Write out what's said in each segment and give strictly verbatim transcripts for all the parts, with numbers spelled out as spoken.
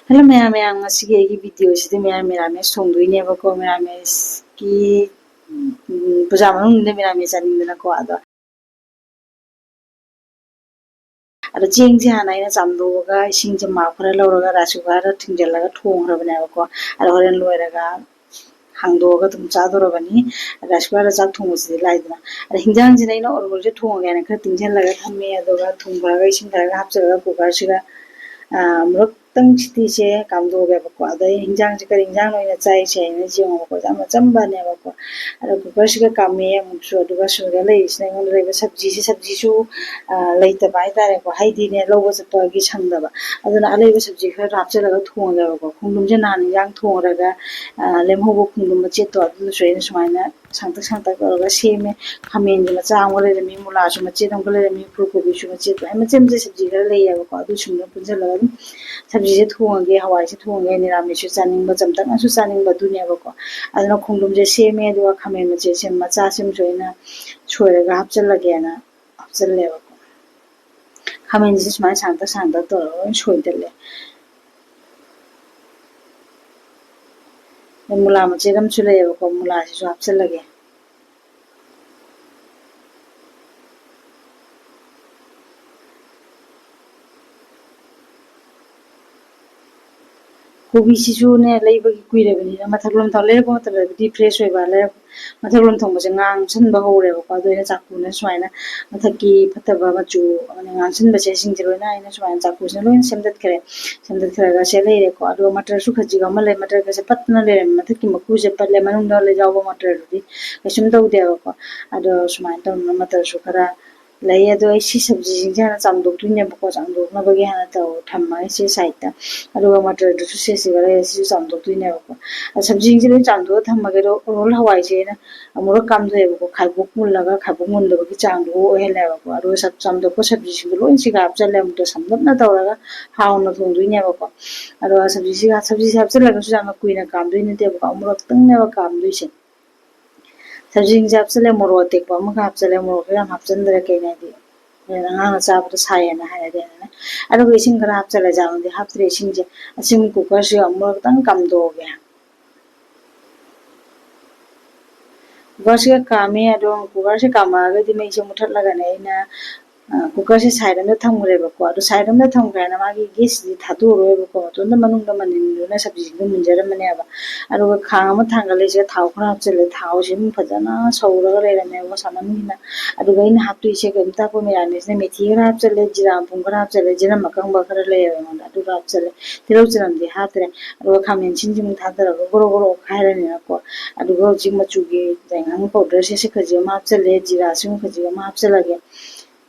Hello ꯃꯌꯥꯝ, ꯃꯌꯥꯝ ꯉꯁꯤꯒꯤ ꯑꯩꯒꯤ video ꯁꯤꯗꯤ ꯃꯌꯥꯝ ꯃꯦꯔꯥꯃꯦꯁ ꯊꯣꯡꯗꯣꯏꯅꯦꯕꯀꯣ꯫ ꯃꯦꯔꯥꯃꯦꯁꯀꯤ, ꯎꯝ, ꯄꯨꯖꯥ ꯃꯅꯨꯡꯗ ꯃꯦꯔꯥꯃꯦꯁ ꯆꯥꯅꯤꯡꯗꯅꯀꯣ꯫ ꯑꯗꯣ ꯑꯗꯣ ꯆꯦꯡꯁꯦ ꯍꯥꯟꯅ ꯑꯩꯅ ꯆꯥꯝꯊꯣꯛꯑꯒ ꯏꯁꯤꯡꯁꯦ ꯃꯥꯞ ꯈꯔ ꯂꯧꯔꯒ rice cooker ꯗ ꯊꯤꯡꯖꯤꯜꯂꯒ ꯊꯣꯡꯈ꯭ꯔꯕꯅꯦꯕꯀꯣ꯫ ꯑꯗꯣ ꯍꯣꯔꯦꯟ ꯂꯣꯏꯔꯒ ꯍꯥꯡꯗꯣꯛꯑꯒ ꯑꯗꯨꯝ ꯆꯥꯗꯣꯔꯕꯅꯤ꯫ Rice cooker ꯗ ꯆꯥꯛ ꯊꯣꯡꯕꯁꯤꯗꯤ ꯂꯥꯏꯗꯅ꯫ ꯑꯗ ꯍꯤꯟꯖꯥꯡꯁꯤꯅ ꯑꯩꯅ ꯑꯣꯔꯣꯜꯁꯦ ꯊꯣꯡꯉꯒꯦꯅ ꯈꯔ ꯇꯤꯡꯁꯤꯜꯂꯒ ꯊꯝꯃꯦ꯫ ꯑꯗꯨꯒ ꯊꯨꯝ ꯈꯔꯒ ꯏꯁꯤꯡ ꯈꯔꯒ ꯍꯥꯞꯆꯤꯜꯂꯒ cooker ꯁꯤꯗ, ꯑ, ꯑꯃꯨꯔꯛꯇꯪ ꯁꯤꯇꯤꯁꯦ ꯀꯥꯝꯗꯣꯛꯑꯒꯦꯕꯀꯣ꯫ ꯑꯗꯩ ꯍꯤꯟꯖꯥꯡꯁꯦ ꯀꯔꯤ ꯍꯤꯟꯖꯥꯡꯅ ꯑꯣꯏꯅ ꯆꯥꯏꯁꯦ ꯍꯥꯏꯅ ꯌꯦꯡꯉꯣꯕꯀꯣ꯫ ꯌꯥꯝ ꯑꯆꯝꯕꯅꯦꯕꯀꯣ꯫ ꯑꯗꯣ cooker ꯁꯤꯒ ꯀꯥꯝꯃꯦ ꯑꯃꯨꯛꯁꯨ, ꯑꯗꯨꯒ ꯁꯤꯗ ꯂꯩꯔꯤꯁꯤꯅ ꯑꯩꯉꯣꯟꯗ ꯂꯩꯕ ꯁꯕꯖꯤꯁꯦ, ꯁꯕꯖꯤꯁꯨ, ꯑ, ꯂꯩꯇꯕ ꯍꯥꯏꯇꯥꯔꯦꯀꯣ, ꯍꯥꯏꯗꯤꯅꯦ ꯂꯧꯕ ꯆꯠꯄꯒꯤ ꯁꯪꯗꯕ꯫ ꯑꯗꯨꯅ ꯑꯂꯩꯕ ꯁꯕꯖꯤ ꯈꯔ ꯍꯥꯞꯆꯤꯜꯂꯒ ꯊꯣꯡꯉꯦꯕꯀꯣ꯫ ꯈꯣꯡꯗ꯭ꯔꯨꯝꯁꯦ ꯅꯍꯥꯟ ꯏꯟꯖꯥꯡ ꯊꯣꯡꯉꯨꯔꯒ, ꯑ, ꯂꯦꯝꯍꯧꯕ ꯈꯣꯡꯗ꯭ꯔꯨꯝ ꯃꯆꯦꯠꯇꯣ ꯑꯗꯨꯁꯨ ꯑꯩꯅ ꯁꯨꯃꯥꯏꯅ ꯁꯥꯡꯇꯛ ꯁꯥꯡꯇꯛ ꯇꯧꯔꯒ ꯁꯦꯝꯃꯦ꯫ ꯈꯥꯃꯦꯟꯒꯤ ꯃꯆꯥ ꯑꯃꯒ ꯂꯩꯔꯝꯃꯤ, ꯃꯨꯂꯥꯁꯨ ꯃꯆꯦꯠ ꯑꯃꯒ ꯂꯩꯔꯝꯃꯤ, ꯐꯨꯜ ꯀꯣꯕꯤꯁꯨ ꯃꯆꯦꯠ, ꯃꯌꯥꯝ ꯃꯆꯦꯠ ꯃꯆꯦꯠ ꯁꯕꯖꯤ ꯈꯔ ꯂꯩꯌꯦꯕꯀꯣ꯫ ꯑꯗꯨꯁꯤꯡꯗꯣ ꯄꯨꯟꯁꯤꯜꯂꯒ ꯑꯗꯨꯝ ꯁꯕꯖꯤꯁꯦ ꯊꯣꯡꯉꯒꯦ, ꯍꯋꯥꯏꯁꯦ ꯊꯣꯡꯉꯒꯦ, ꯅꯤꯔꯥꯃꯤꯁꯁꯨ ꯆꯥꯅꯤꯡꯕ, ꯆꯝꯇꯛꯅꯁꯨ ꯆꯥꯅꯤꯡꯕ ꯑꯗꯨꯅꯦꯕꯀꯣ꯫ ꯑꯗꯨꯅ ꯈꯣꯡꯗ꯭ꯔꯨꯝꯁꯦ ꯁꯦꯝꯃꯦ, ꯑꯗꯨꯒ ꯈꯥꯃꯦꯟ ꯃꯆꯦꯠꯁꯦ ꯃꯆꯥꯁꯤꯃꯁꯨ ꯑꯩꯅ ꯁꯣꯏꯔꯒ ꯍꯥꯞꯆꯤꯜꯂꯒꯦꯅ ꯍꯥꯞꯆꯤꯜꯂꯦꯕꯀꯣ꯫ ꯈꯥꯃꯦꯟꯁꯤꯁꯨ ꯁꯨꯃꯥꯏꯅ ꯁꯥꯡꯇꯛ ꯁꯥꯡꯇꯛ ꯇꯧꯔꯒ ꯂꯣꯏ ꯁꯣꯏꯗꯠꯂꯦ꯫ ꯑꯗꯩ ꯃꯨꯂꯥ ꯃꯆꯦꯠ ꯑꯃꯁꯨ ꯂꯩꯌꯦꯕꯀꯣ, ꯃꯨꯂꯥꯁꯤꯁꯨ ꯍꯥꯞꯆꯤꯜꯂꯒꯦ꯫ ꯀꯣꯕꯤꯁꯤꯁꯨꯅꯦ, ꯂꯩꯕꯒꯤ ꯀꯨꯏꯔꯕꯅꯤꯅ ꯃꯊꯛꯂꯣꯝ ꯊꯥꯎ ꯂꯩꯔꯛꯄ ꯃꯇꯝꯗꯕꯨꯗꯤ fresh ꯑꯣꯏꯕ, ꯂꯩꯔꯛ-, ꯃꯊꯛꯂꯣꯝ ꯊꯣꯡꯕꯁꯦ ꯉꯥꯡꯁꯟꯕ ꯍꯧꯔꯦꯕꯀꯣ꯫ ꯑꯗꯨ ꯑꯩꯅ ꯆꯥꯛꯀꯨꯅ ꯁꯨꯃꯥꯏꯅ ꯃꯊꯛꯀꯤ ꯐꯠꯇꯕ ꯃꯆꯨ, ꯑꯃꯅ ꯉꯥꯡꯁꯟꯕꯁꯦ, ꯁꯤꯡꯁꯦ ꯂꯣꯏꯅ ꯑꯩꯅ ꯁꯨꯃꯥꯏꯅ ꯆꯥꯛꯀꯨꯁꯤꯅ ꯂꯣꯏꯅ ꯁꯦꯝꯗꯠꯈ꯭ꯔꯦ꯫ ꯁꯦꯝꯗꯠꯈ꯭ꯔꯒ ꯁꯦ ꯂꯩꯔꯦꯀꯣ꯫ ꯑꯗꯨꯒ ꯃꯇꯔꯁꯨ ꯈꯖꯤꯛ ꯑꯃ ꯂꯩ, ꯃꯇꯔꯒꯁꯦ ꯄꯠꯇꯅ ꯂꯩꯔꯝꯃꯦ꯫ ꯃꯊꯛꯀꯤ ꯃꯀꯨꯁꯦ ꯄꯠꯂꯦ, ꯃꯅꯨꯡꯗ ꯌꯥꯎꯕ ꯃꯇꯔꯗꯨꯗꯤ ꯀꯩꯁꯨꯝ ꯇꯧꯗꯦꯕꯀꯣ꯫ ꯑꯗꯣ ꯁꯨꯃꯥꯏꯅ ꯇꯧꯗꯅ ꯃꯇꯔꯁꯨ ꯈꯔ ꯂꯩ꯫ ꯑꯗꯣ ꯑꯩ ꯁꯤ ꯁꯕꯖꯤꯁꯤꯡꯁꯦ ꯍꯥꯟꯅ ꯆꯥꯝꯊꯣꯛꯇꯣꯏꯅꯦꯕꯀꯣ꯫ ꯆꯥꯝꯊꯣꯛꯅꯕꯒꯤ ꯍꯥꯟꯅ ꯇꯧ-, ꯊꯝꯃꯒꯦ ꯁꯤ side ꯇ꯫ ꯑꯗꯨꯒ ꯃꯇꯔꯗꯨꯁꯨ ꯁꯦ ꯁꯤꯒ ꯂꯩꯔꯦ, ꯁꯤꯁꯨ ꯆꯥꯝꯊꯣꯛꯇꯣꯏꯅꯦꯕꯀꯣ꯫ ꯑꯗꯣ ꯁꯕꯖꯤꯁꯤꯡꯁꯦ ꯂꯣꯏ ꯆꯥꯝꯊꯣꯛꯑ ꯊꯝꯃꯒꯦ꯫ ꯑꯗꯣ ꯑꯣꯔꯣꯜ ꯍꯋꯥꯏꯁꯦ ꯑꯩꯅ ꯑꯃꯨꯔꯛ ꯀꯥꯝꯊꯣꯛꯑꯦꯕꯀꯣ꯫ ꯈꯥꯏꯕꯣꯛ ꯃꯨꯜꯂꯒ ꯈꯥꯏꯕꯣꯛ ꯃꯨꯟꯗꯕꯒꯤ ꯆꯥꯡꯗꯨ ꯑꯣꯏꯍꯜꯂꯦꯕꯀꯣ꯫ ꯑꯗꯨꯒ ꯁꯕ-, ꯆꯥꯝꯊꯣꯛꯄ ꯁꯕꯖꯤꯁꯤꯡꯗꯣ ꯂꯣꯏ ꯁꯤꯒ ꯍꯥꯞꯆꯜꯂꯦ꯫ ꯑꯃꯨꯛꯇ ꯁꯝꯂꯞꯅ ꯇꯧꯔꯒ ꯍꯥꯎꯅ ꯊꯣꯡꯗꯣꯏꯅꯦꯕꯀꯣ꯫ ꯑꯗꯣ ꯁꯕꯖꯤꯁꯤꯒ, ꯁꯕꯖꯤꯁꯦ ꯍꯥꯞꯆꯜꯂꯒꯁꯨ ꯌꯥꯝꯅ ꯀꯨꯏꯅ ꯀꯥꯝꯗꯣꯏ ꯅꯠꯇꯦꯕꯀꯣ꯫ ꯑꯃꯨꯔꯛꯇꯪꯅꯦꯕ ꯀꯥꯝꯗꯣꯏꯁꯦ꯫ ꯁꯕꯖꯤꯁꯤꯡꯁꯦ ꯍꯥꯞꯆꯜꯂꯦ, ꯃꯣꯔꯣꯛ ꯑꯇꯦꯛꯄ ꯑꯃꯒ ꯍꯥꯞꯆꯜꯂꯦ, ꯃꯣꯔꯣꯛꯁꯨ ꯌꯥꯝ ꯍꯥꯞꯆꯟꯗ꯭ꯔꯦ, ꯀꯩꯅꯣ ꯍꯥꯏꯗꯤ ꯑꯉꯥꯡꯅ ꯆꯥꯕꯗ ꯁꯥꯏꯌꯦꯅ ꯍꯥꯏꯔꯗꯤ ꯑꯩꯅꯅꯦ꯫ ꯑꯗꯨꯒ ꯏꯁꯤꯡ ꯈꯔ ꯍꯥꯞꯆꯜꯂꯦ, ꯌꯥꯝꯅꯗꯤ ꯍꯥꯞꯇ꯭ꯔꯦ ꯏꯁꯤꯡꯁꯦ꯫ ꯑꯁꯤꯃꯨꯛ cookerꯁꯦ ꯑꯃꯨꯛ ꯈꯤꯇꯪ ꯀꯥꯝꯗꯣꯛꯑꯒꯦ꯫ Cookerꯁꯤꯒ ꯀꯥꯝꯃꯦ꯫ ꯑꯗꯣ cookerꯁꯦ ꯀꯥꯝꯃꯛꯑꯒꯗꯤ ꯃꯩꯁꯦ ꯃꯨꯊꯠꯂꯒꯅꯦ ꯑꯩꯅ, ꯑ, cookerꯁꯦ side ꯑꯃꯗ ꯊꯝꯈ꯭ꯔꯦꯕꯀꯣ꯫ ꯑꯗꯣ side ꯑꯃꯗ ꯊꯝꯈ꯭ꯔꯦꯅ ꯃꯥꯒꯤ gasꯁꯤꯗꯤ ꯊꯥꯗꯣꯛꯑꯔꯣꯏꯕꯀꯣ꯫ ꯃꯇꯣꯝꯇ ꯃꯅꯨꯡꯗ ꯃꯅꯤꯟꯗꯨꯅ ꯁꯕꯖꯤꯁꯤꯡꯗꯣ ꯃꯨꯟꯖꯔꯝꯃꯅꯦꯕ꯫ ꯑꯗꯨꯒ ꯈꯥꯡ ꯑꯃ ꯊꯥꯡꯒꯠꯂꯦ, ꯁꯤꯗ ꯊꯥꯎ ꯈꯔ ꯍꯥꯞꯆꯤꯜꯂꯦ꯫ ꯊꯥꯎꯁꯤ ꯑꯗꯨꯝ ꯐꯖꯅ ꯁꯧꯔꯒ ꯂꯩꯔꯝꯃꯦꯕ ꯁꯥꯃꯟꯒꯤꯅ꯫ ꯑꯗꯨꯒ ꯑꯩꯅ ꯍꯥꯞꯇꯣꯏꯁꯦ ꯀꯩꯝꯇ ꯑꯩꯈꯣꯏ ꯃꯌꯥꯝꯒꯤꯁꯤꯅ ꯃꯦꯊꯤ ꯈꯔ ꯍꯥꯞꯆꯤꯜꯂꯦ, ꯖꯤꯔꯥ ꯃꯄꯨꯝ ꯈꯔ ꯍꯥꯞꯆꯤꯜꯂꯦ, ꯖꯤꯔꯝ ꯑꯀꯪꯕ ꯈꯔ ꯂꯩꯌꯦꯕ ꯑꯩꯉꯣꯟꯗ, ꯑꯗꯨꯒ ꯍꯥꯞꯆꯤꯜꯂꯦ꯫ ꯇꯤꯜꯍꯧ ꯆꯅꯝꯗꯤ ꯍꯥꯞꯇ꯭ꯔꯦ꯫ ꯑꯗꯨꯒ ꯈꯥꯃꯦꯟ ꯑꯁꯤꯟꯁꯤꯃꯨꯛ ꯊꯥꯗꯔꯒ ꯒꯣꯔꯣ ꯒꯣꯔꯣ ꯑꯣꯠꯈꯥꯏꯔꯅꯤꯅꯀꯣ꯫ ꯑꯗꯨꯒ ꯍꯧꯖꯤꯛ ꯃꯆꯨꯒꯤ ꯌꯥꯏꯉꯪ powderꯁꯦ ꯁꯤ ꯈꯖꯤꯛ ꯑꯃ ꯍꯥꯞꯆꯜꯂꯦ, ꯖꯤꯔꯥꯁꯤꯃꯨꯛ ꯈꯖꯤꯛ ꯑꯃ ꯍꯥꯞꯆꯜꯂꯒꯦ꯫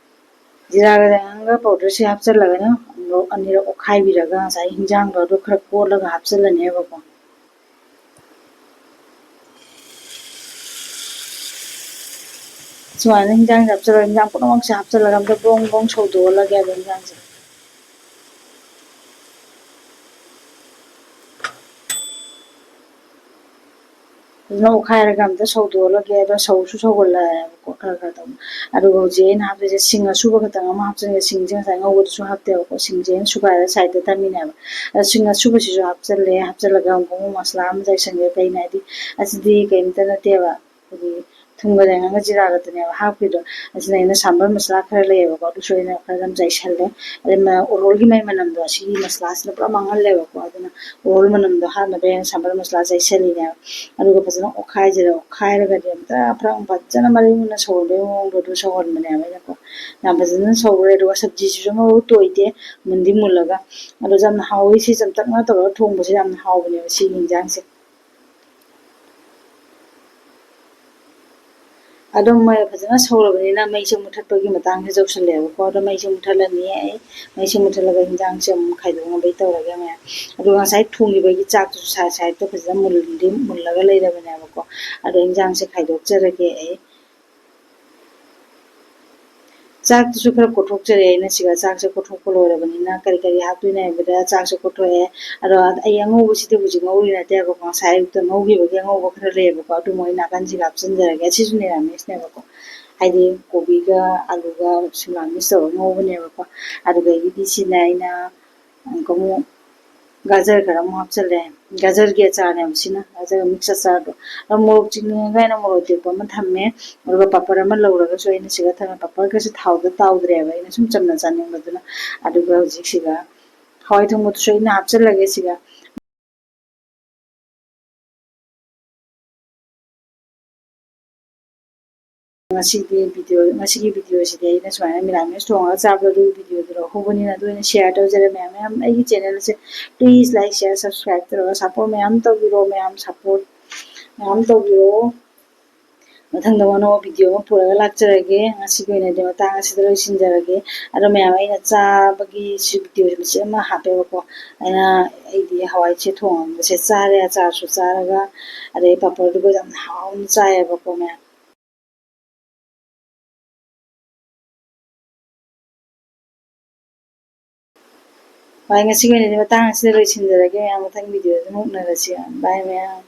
ꯖꯤꯔꯥꯒ ꯌꯥꯏꯉꯪꯒ powderꯁꯦ ꯍꯥꯞꯆꯜꯂꯒꯅ ꯑꯃꯨꯛ ꯑꯅꯤꯔꯛ ꯑꯣꯠꯈꯥꯏꯕꯤꯔꯒ ꯉꯁꯥꯏ ꯍꯤꯟꯖꯥꯡꯗꯣ ꯑꯗꯨ ꯈꯔ ꯀꯣꯠꯂꯒ ꯍꯥꯞꯆꯜꯂꯅꯦꯕꯀꯣ꯫ ꯁꯨꯃꯥꯏꯅ ꯍꯤꯟꯖꯥꯡꯁꯦ ꯍꯥꯞꯆꯜꯂꯒ, ꯍꯤꯟꯖꯥꯡ ꯄꯨꯝꯅꯃꯛꯁꯦ ꯍꯥꯞꯆꯜꯂꯒ ꯑꯝꯇ ꯕ꯭ꯔꯣꯡ ꯕ꯭ꯔꯣꯡ ꯁꯧꯗꯣꯛꯍꯜꯂꯒꯦꯕ ꯍꯤꯟꯖꯥꯡꯁꯦ꯫ ꯐꯖꯅ ꯑꯣꯠꯈꯥꯏꯔꯒ ꯑꯝꯇ ꯁꯧꯗꯣꯛꯍꯜꯂꯒꯦ꯫ ꯑꯗꯣ ꯁꯧꯁꯨ ꯁꯧꯒꯠꯂꯛꯑꯦꯕꯀꯣ ꯈꯔ ꯈꯔ ꯇꯧꯅ꯫ ꯑꯗꯨꯒ ꯍꯧꯖꯤꯛ ꯑꯩꯅ ꯍꯥꯞꯇꯣꯏꯁꯦ ꯁꯤꯡ ꯑꯁꯨꯕ ꯈꯛꯇꯪ ꯑꯃ ꯍꯥꯞꯆꯤꯟꯒꯦ꯫ ꯁꯤꯡꯁꯦ ꯉꯁꯥꯏ ꯉꯧꯕꯗꯁꯨ ꯍꯥꯞꯇꯦꯕꯀꯣ꯫ ꯁꯤꯡꯁꯦ ꯑꯩꯅ ꯁꯨꯒꯥꯏꯔꯒ sideꯇ ꯊꯝꯃꯤꯅꯦꯕ꯫ ꯑꯗꯣ ꯁꯤꯡ ꯑꯁꯨꯕꯁꯤꯁꯨ ꯍꯥꯞꯆꯜꯂꯦ꯫ ꯍꯥꯞꯆꯜꯂꯒ ꯑꯃꯨꯛ ꯃꯁꯂꯥ ꯑꯃ ꯆꯥꯏꯁꯟꯒꯦ꯫ ꯀꯩꯅꯣ ꯍꯥꯏꯗꯤ ꯑꯁꯤꯗꯤ ꯀꯩꯝꯇ ꯅꯠꯇꯦꯕ꯫ ꯑꯩꯈꯣꯏꯒꯤ ꯊꯨꯝꯒ ꯌꯥꯏꯉꯪꯒ ꯖꯤꯔꯥ ꯈꯛꯇꯅꯦꯕ ꯍꯥꯞꯈ꯭ꯔꯤꯗꯣ꯫ ꯑꯁꯤꯅ ꯑꯩꯅ ꯁꯥꯝꯕꯔ ꯃꯁꯂꯥ ꯈꯔ ꯂꯩꯌꯦꯕꯀꯣ, ꯑꯗꯨꯁꯨ ꯑꯩꯅ ꯈꯔ ꯑꯗꯨꯝ ꯆꯥꯏꯁꯜꯂꯦ꯫ ꯑꯗꯩ ꯃ-, ꯎꯔꯣꯜꯒꯤ ꯃꯥꯏ ꯃꯅꯝꯗꯣ ꯑꯁꯤꯒꯤ ꯃꯁꯂꯥꯁꯤꯅ ꯄꯨꯔꯥ ꯃꯥꯡꯍꯜꯂꯦꯕꯀꯣ꯫ ꯑꯗꯨꯅ ꯎꯔꯣꯜ ꯃꯅꯝꯗꯣ ꯍꯥꯠꯅꯕ ꯑꯩꯅ ꯁꯥꯝꯕꯔ ꯃꯁꯂꯥ ꯆꯥꯏꯁꯜꯂꯤꯅꯦꯕ꯫ ꯑꯗꯨꯒ ꯐꯖꯅ ꯑꯣꯠꯈꯥꯏꯁꯤꯔꯦ꯫ ꯑꯣꯠꯈꯥꯏꯔꯒꯗꯤ ꯑꯝꯇ ꯐꯖꯅ ꯃꯔꯩ ꯃꯨꯟꯅ ꯁꯧꯍꯟꯕꯒꯤ ꯃꯑꯣꯡꯗꯣ ꯑꯗꯨ ꯁꯧꯍꯟꯕꯅꯦꯕ ꯑꯩꯅꯀꯣ꯫ ꯌꯥꯝ ꯐꯖꯅ ꯁꯧꯈ꯭ꯔꯦ꯫ ꯑꯗꯨꯒ ꯁꯕꯖꯤꯁꯤꯁꯨ ꯑꯃꯐꯥꯎ ꯇꯣꯏꯗꯦ, ꯃꯨꯟꯗꯤ ꯃꯨꯜꯂꯒ꯫ ꯑꯗꯣ ꯌꯥꯝꯅ ꯍꯥꯎꯋꯤ꯫ ꯁꯤ ꯆꯝꯇꯛꯅ ꯇꯧꯔꯒ ꯊꯣꯡꯕꯁꯦ ꯌꯥꯝꯅ ꯍꯥꯎꯕꯅꯦꯕ ꯁꯤꯒꯤ ꯌꯦꯟꯖꯥꯡꯁꯦ꯫ ꯑꯗꯨꯝ ꯃꯩ ꯐꯖꯅ ꯁꯧꯔꯕꯅꯤꯅ ꯃꯩꯁꯦ ꯃꯨꯊꯠꯄꯒꯤ ꯃꯇꯥꯡꯁꯦ ꯌꯧꯁꯜꯂꯛꯑꯦꯕꯀꯣ꯫ ꯑꯗꯣ ꯃꯩꯁꯦ ꯃꯨꯊꯠꯂꯅꯤ ꯑꯩ꯫ ꯃꯩꯁꯦ ꯃꯨꯊꯠꯂꯒ ꯍꯤꯟꯖꯥꯡꯁꯦ ꯑꯃꯨꯛ ꯈꯥꯏꯗꯣꯛꯅꯕꯩ ꯇꯧꯔꯒꯦ ꯃꯌꯥꯝ꯫ ꯑꯗꯨꯒ ꯉꯁꯥꯏ ꯊꯣꯡꯈꯤꯕꯒꯤ ꯆꯥꯛꯇꯨꯁꯨ side sideꯇ ꯐꯖꯅ ꯃꯨꯜꯂꯤ-, ꯃꯨꯜꯂꯒ ꯂꯩꯔꯕꯅꯦꯕꯀꯣ꯫ ꯑꯗꯣ ꯍꯤꯟꯖꯥꯡꯁꯦ ꯈꯥꯏꯗꯣꯛꯆꯔꯒꯦ ꯑꯩ꯫ ꯆꯥꯛꯇꯨꯁꯨ ꯈꯔ ꯀꯣꯠꯊꯣꯛꯆꯔꯦ ꯑꯩꯅ ꯁꯤꯒ꯫ ꯆꯥꯛꯁꯦ ꯀꯣꯠꯊꯣꯛꯄ ꯂꯣꯏꯔꯕꯅꯤꯅ ꯀꯔꯤ ꯀꯔꯤ ꯍꯥꯞꯇꯣꯏꯅꯣ ꯍꯥꯏꯕꯗ ꯆꯥꯛꯁꯦ ꯀꯣꯠꯊꯣꯛꯑꯦ꯫ ꯑꯗꯣ ꯑꯩ ꯑꯉꯧꯕꯁꯤꯗꯤ ꯍꯧꯖꯤꯛ ꯉꯧꯔꯤ ꯅꯠꯇꯦꯕꯀꯣ, ꯉꯁꯥꯏ ꯑꯌꯨꯛꯇ ꯉꯧꯈꯤꯕꯒꯤ ꯑꯉꯧꯕ ꯈꯔ ꯂꯩꯌꯦꯕꯀꯣ, ꯑꯗꯨ ꯃꯣꯏ ꯅꯥꯀꯟꯁꯤꯒ ꯍꯥꯞꯆꯤꯟꯖꯔꯒꯦ꯫ ꯑꯁꯤꯁꯨ ꯅꯤꯔꯥꯃꯤꯁꯅꯦꯕꯀꯣ꯫ ꯍꯥꯏꯗꯤ ꯀꯣꯕꯤꯒ ꯑꯂꯨꯒ ꯁꯤꯝꯂꯥ ꯃꯤꯛꯁ ꯇꯧꯔꯒ ꯉꯧꯕꯅꯦꯕꯀꯣ꯫ ꯑꯗꯨꯗꯒꯤꯗꯤ ꯁꯤꯅ ꯑꯩꯅ ꯑꯃꯨꯛ ꯒꯥꯖꯔ ꯈꯔ ꯑꯃꯨꯛ ꯍꯥꯞꯆꯜꯂꯦ꯫ ꯒꯥꯖꯔꯒꯤ ꯑꯆꯥꯔꯅꯦꯕ ꯁꯤꯅ, ꯒꯥꯖꯔ ꯃꯤꯛꯁ ꯑꯆꯥꯔꯗꯣ꯫ ꯑꯗꯣ ꯃꯣꯔꯣꯛ ꯆꯤꯅꯤꯒ ꯑꯩꯅ ꯃꯣꯔꯣꯛ ꯑꯇꯦꯛꯄ ꯑꯃ ꯊꯝꯃꯦ, ꯑꯗꯨꯒ ꯄꯥꯄꯔ ꯑꯃ ꯂꯧꯔꯒꯁꯨ ꯑꯩꯅ ꯁꯤꯗ ꯊꯝꯃꯦ꯫ ꯄꯥꯄꯔꯒꯁꯦ ꯊꯥꯎꯗ ꯇꯥꯎꯗ꯭ꯔꯦꯕ, ꯑꯩꯅ ꯁꯨꯝ ꯆꯝꯅ ꯆꯥꯅꯤꯡꯕꯗꯨꯅ꯫ ꯑꯗꯨꯒ ꯍꯧꯖꯤꯛꯁꯤꯒ ꯍꯋꯥꯏ ꯊꯣꯡꯕꯗꯨꯁꯨ ꯑꯩꯅ ꯍꯥꯞꯆꯜꯂꯒꯦ ꯁꯤꯒ꯫ ꯉꯁꯤꯗꯤ video, ꯉꯁꯤꯒꯤ videoꯁꯤꯗꯤ ꯑꯩꯅ ꯁꯨꯃꯥꯏꯅ ꯃꯤꯔꯥꯃꯦꯁ ꯊꯣꯡꯉꯒ ꯆꯥꯕꯗꯣ, ꯑꯗꯨꯒꯤ videoꯗꯣ ꯂꯧꯍꯧꯕꯅꯤꯅ ꯑꯗꯨ ꯑꯣꯏꯅ share ꯇꯧꯖꯔꯦ꯫ ꯃꯌꯥꯝ ꯃꯌꯥꯝ ꯑꯩꯒꯤ channelꯁꯦ please like, share, subscribe ꯇꯧꯔꯒ support ꯃꯌꯥꯝ ꯇꯧꯕꯤꯔꯣ, ꯃꯌꯥꯝ support ꯃꯌꯥꯝ ꯇꯧꯕꯤꯔꯣ꯫ ꯃꯊꯪꯗ ꯑꯅꯧꯕ video ꯑꯃ ꯄꯨꯔꯒ ꯂꯥꯛꯆꯔꯒꯦ꯫ ꯉꯁꯤꯒꯤ ꯑꯣꯏꯅꯗꯤ ꯃꯇꯥꯡ ꯑꯁꯤꯗ ꯂꯣꯏꯁꯤꯟꯖꯔꯒꯦ꯫ ꯑꯗꯣ ꯃꯌꯥꯝ, ꯑꯩꯅ ꯆꯥꯕꯒꯤ ꯁꯤ videoꯁꯦ ꯃꯆꯦꯠ ꯑꯃ ꯍꯥꯞꯄꯦꯕꯀꯣ꯫ ꯑꯩꯅ, ꯑꯩꯗꯤ ꯍꯋꯥꯏꯁꯦ ꯊꯣꯡꯕꯁꯦ ꯆꯥꯔꯦ, ꯑꯆꯥꯔꯁꯨ ꯆꯥꯔꯒ, ꯑꯗꯩ ꯄꯥꯄꯔꯗꯨꯒ ꯌꯥꯝ ꯍꯥꯎꯅ ꯆꯥꯏꯌꯦꯕꯀꯣ ꯃꯌꯥꯝ꯫ ꯍꯣꯏ, ꯉꯁꯤꯒꯤ ꯑꯣꯏꯅꯗꯤ ꯃꯇꯥꯡ ꯑꯁꯤꯗ ꯂꯣꯏꯁꯤꯟꯖꯔꯒꯦ ꯃꯌꯥꯝ꯫ ꯃꯊꯪ videoꯗ ꯑꯃꯨꯛ ꯎꯅꯔꯁꯤ꯫ Bye ꯃꯌꯥꯝ꯫